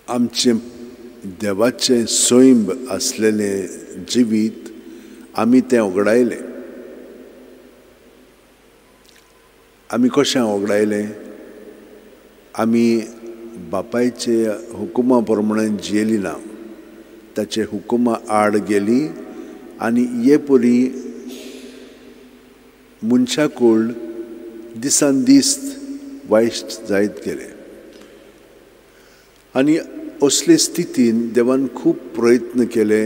आमचें देवाचें सैम आसलेलें जिवीत आमी तें ओगडायलें. आमी कशें ओगडायलें? आमी बापायचे हुकुमा प्रमाणे जियेली ना, ताचे हुकुमा आड गेली आनी हे परी मनशाकूळ दिसान दीस वायट जायत गेले. आनी असले स्थितीन देवान खूब प्रयत्न केले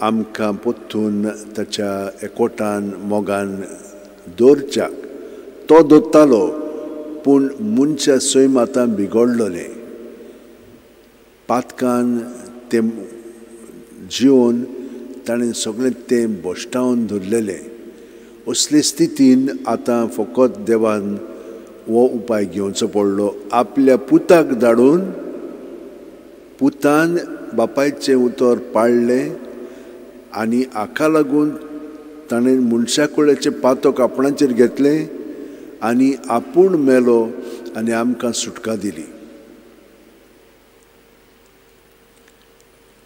आमकां परतून ताच्या एकवटान मोगान दवरच्याक. तो दवरतालो, पूण मनशा सैम आतां बिगडलेलें. पातकान तें जिवन ताणें सगळें तें भश्टावन धरलेलें. असले स्थितीन आतां फकत देवान हो उपाय घेवचो पडलो, आपल्या पुताक धाडून पुतान बापायचें उतर पाळ्ळें आनी हाका लागून ताणें मनशाकुळाचें पातक आपणाचेर घेतलें आनी आपूण मेलो आनी आमकां सुटका दिली.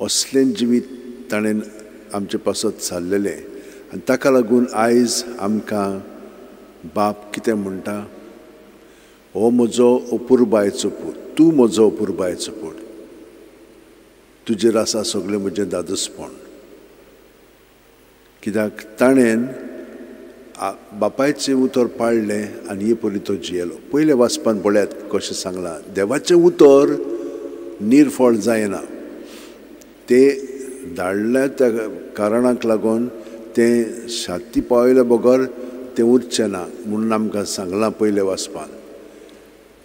असलें जिवीत ताणें आमचे पासत सारलेलें आनी ताका लागून आयज आमकां बाप कितें म्हणटा? हो म्हजो अपुरबायचो पूत, तूं म्हजो अपुरबायचो पूत, तुजेर आसा सगळें म्हजें दादोसपण. कित्याक ताणें बापायचें उतर पाळ्ळें आनी हे परी तो जियेलो. पयल्या वाचपान पळयात कशें सांगलां, देवाचें उतर निर्फळ जायना, तें धाडल्या त्या कारणाक लागून तें शाती पावयल्या बगर तें उरचें ना म्हणून आमकां सांगलां पयल्या वाचपान.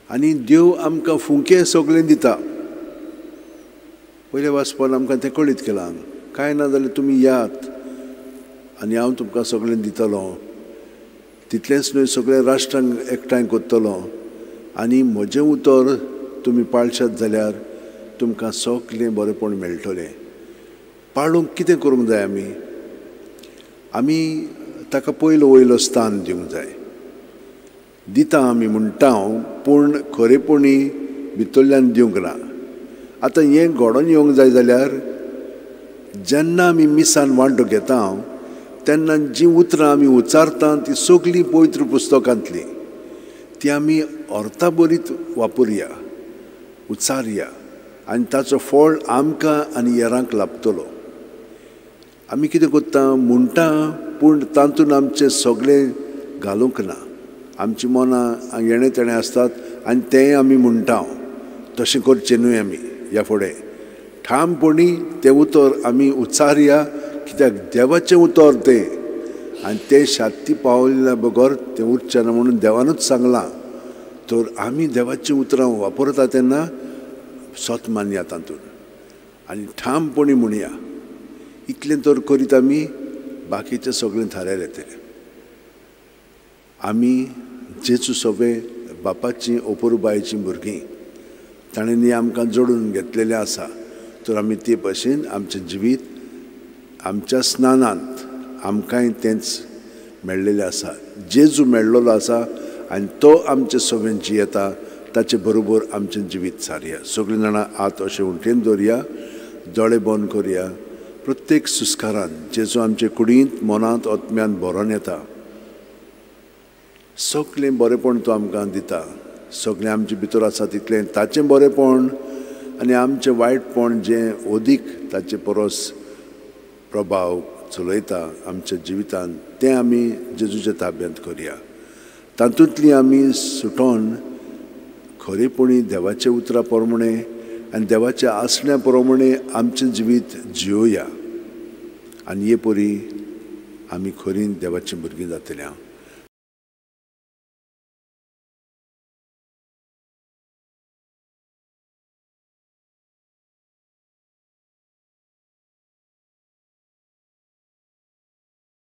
आनी देव आमकां फुंके सगळें दिता. पयल्या वाचपान आमकां तें कळीत केलां, कांय ना जाल्यार तुमी यात आनी हांव तुमकां सगळें दितलो. तितलेंच न्हय, सगळ्या राष्ट्रांक एकठांय करतलो आनी म्हजें उतर तुमी पाळशात जाल्यार तुमकां सगळें बरेंपण मेळटलें. पाळूंक कितें करूंक जाय? आमी आमी ताका पयलो वयलो स्थान दिवंक जाय. दिता आमी म्हणटा हांव, पूण खरेपणी भितरल्यान दिवंक ना. आतां हें घडोवन येवंक जाय जाल्यार जेन्ना आमी मिसान वांटो घेता हांव तेन्ना जीं उतरां आमी उच्चारता तीं सगळीं पवित्र पुस्तकांतलीं, ती आमी अर्थाबरीत वापरुया, उच्चारया आनी ताचो फळ आमकां आनी हेरांक लाभतलो. आमी कितें करता म्हणटा, पूण तातूंत आमचें सगळें घालूंक ना. आमचीं मनां येणें तेणें आसतात आनी तेंय आमी म्हणटा. तशें करचें न्हय. आमी ह्या फुडें ठामपणी तें उतर आमी उच्चारया, कित्याक देवाचें उतर तें आनी तें शाती पावल्या बगर तें उरचें ना म्हणून देवानूच सांगलां. तर आमी देवाचीं उतरां वापरता तेन्ना सत मानया तातूंत आनी ठामपणी म्हणया. इतलें तर करीत आमी बाकीचें सगळें थारायलें येतलें. आमी जेजू सगळे बापाचीं अपुरबायेचीं भुरगीं, ताणें न्ही आमकां जोडून घेतलेलें आसा. तर आमी ते भशेन आमचें जिवीत आमच्या स्नानांत आमकांय तेंच मेळ्ळेलें आसा. जेजू मेळ्ळलो आसा आनी तो आमचे सगळें जियेता, ताचे बरोबर आमचें जिवीत सारया. सगळीं जाणां हात अशें उंटेन दवरया, दोळे बंद करया. प्रत्येक सुस्कारान जेजू आमचे कुडींत, मनांत, आत्म्यान भरोन येता. सगळें बरेंपण तो आमकां दिता. सगळें आमचे भितर आसा तितलें ताचें बरेंपण आनी आमचें वायटपण जें अदीक ताचे परस प्रभाव चलयता आमच्या जिवितांत, तें आमी जेजूच्या ताब्यांत करया. तातूंतली आमी सुटोन खरेपणी देवाच्या उतरा प्रमाणे आनी देवाच्या आसण्या प्रमाणे आमचें जिवीत जियोया आनी हे परी आमी खरी देवाचीं भुरगीं जातलीं.